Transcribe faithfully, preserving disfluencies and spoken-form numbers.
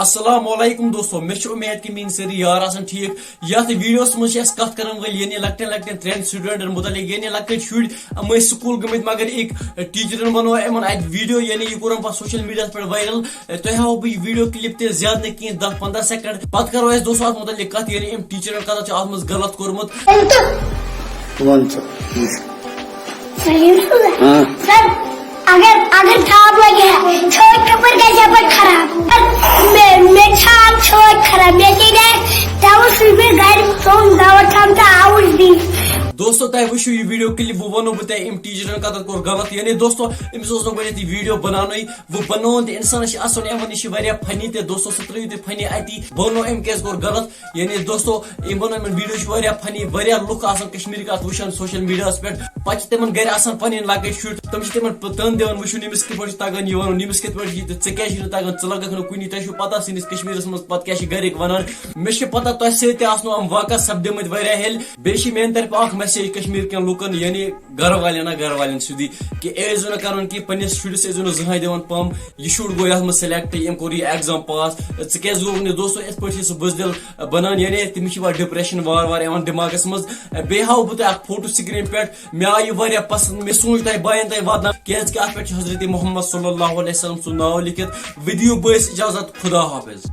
السلام علیکم دوستو، مےٚ چھِ اُمید کہِ میٲنۍ سٲری یار آسن ٹھیٖک۔ یتھ ویڈیوس منٛز چھِ أسۍ کتھ کرن وٲلۍ یعنی لۄکٹٮ۪ن لۄکٹٮ۪ن ترٛٮ۪ن سٹوڈنٹن مُتعلق، یعنی لۄکٕٹۍ شُرۍ، یِم ٲسۍ سکوٗل گٔمٕتۍ مگر أکۍ ٹیچرن بنوو یِمن اتہِ ویڈیو، یعنی یہِ کوٚرُن پتہٕ سوشل میڈیاہس پٮ۪ٹھ وائرل۔ تۄہہِ ہاوو بہٕ یہِ ویڈیو کلپ تہِ زیادٕ نہٕ کینٛہہ، دَہ پنٛداہ سیکنڈ۔ پتہٕ کرو أسۍ دوستو اتھ مُتعلق کتھ، یعنی أمۍ ٹیچرن کتٮ۪تھ چھُ اتھ منٛز غلط کوٚرمُت۔ وَن ژٕ۔ سلیم صٲب۔ ہاں۔ سر، اگر اگر تھاپ لگہِ ہا، چھٲتۍ کپٲرۍ گژھِ ہا پتہٕ خراب؟ سر، مےٚ مےٚ چھا چھٲتۍ خراب؟ مےٚ کیٛاہ گژھِ؟ تَوٕ چھُس بہٕ گرِ ژوٚن دوا کھٮ۪وان تہٕ آوُس بِہِتھ۔ دوستو، تۄہہِ وٕچھِو یہِ ویڈیو کلپ، بہٕ وَنو بہٕ تۄہہِ أمۍ ٹیچرن کتٮ۪تھ کوٚر غلط۔ یعنی دوستو، أمِس اوس نہٕ گۄڈٕنیتھ یہِ ویڈیو بناونٕے۔ وۄنۍ بنووُن تہِ انسانس چھِ اصل یِوان، یہِ چھِ واریاہ فنی تہِ۔ دوستو، سُہ ترٲیِو تُہۍ فنی اتی۔ بہٕ وَنو أمۍ کیازِ کوٚر غلط۔ یعنی دوستو، یِم بنٲومٕتۍ ویڈیو چھِ واریاہ فنی، واریاہ لُکھ آسان کشمیٖرٕکۍ اتھ وٕچھان سوشل میڈیاہس پٮ۪ٹھ۔ پتہٕ چھِ تِمن گرِ آسان پنٕنۍ لۄکٕٹۍ شُرۍ، تِم چھِ تِمن پ- تن دِوان وٕچھُن، ییٚمِس کِتھ پٲٹھۍ چھُ تگان یہِ ونُن، ییٚمِس کِتھ پٲٹھۍ چھُ یہِ تہٕ ژےٚ کیازِ چھُنہٕ تگان، ژٕ لگکھ نہٕ کُنی، تۄہہِ چھُو پتہ سٲنِس کشمیٖرس منٛز پتہٕ کیٛاہ چھِ گرِکۍ ونان۔ مےٚ چھِ پتہ تۄہہِ سۭتۍ تہِ آسنو یِم واقعہ سپدیمٕتۍ واریاہ ہیٚلہِ۔ بیٚیہِ چھِ میانہِ طرفہٕ اکھ message کشمیٖر کٮ۪ن لُکن، یعنی گرٕ والٮ۪ن نا گرٕ والٮ۪ن سیوٚدُے، کہِ ٲسۍ زیو نہٕ کرُن کینٛہہ، پننِس شُرِس ٲسۍ زیو نہٕ زٕہٕنۍ دِوان پم، یہِ شُر گوٚو یتھ منٛز سلیکٹ، أمۍ کوٚر یہِ ایگزام پاس، ژٕ کیازِ گوٚوُکھ نہٕ؟ دوستو، یِتھ پٲٹھۍ چھِ سُہ بُزدِل بنان، یعنی تٔمِس چھِ یِوان ڈپریشن وارٕ وارٕ یِوان دٮ۪ماغس منٛز۔ بیٚیہِ ہاوٕ بہٕ تۄہہِ اکھ فوٹو سکرین پٮ۪ٹھ، مےٚ آو یہِ واریاہ پسنٛد، مےٚ سوٗنٛچ تۄہہِ باین تۄہہِ واتناو، کیازِ کہِ اتھ پٮ۪ٹھ چھُ حضرت محمد صلی اللہ علیہ وسلم سُنٛد ناو لیکھِتھ۔ ودیو بٲیِس اجازت، خدا حافظ۔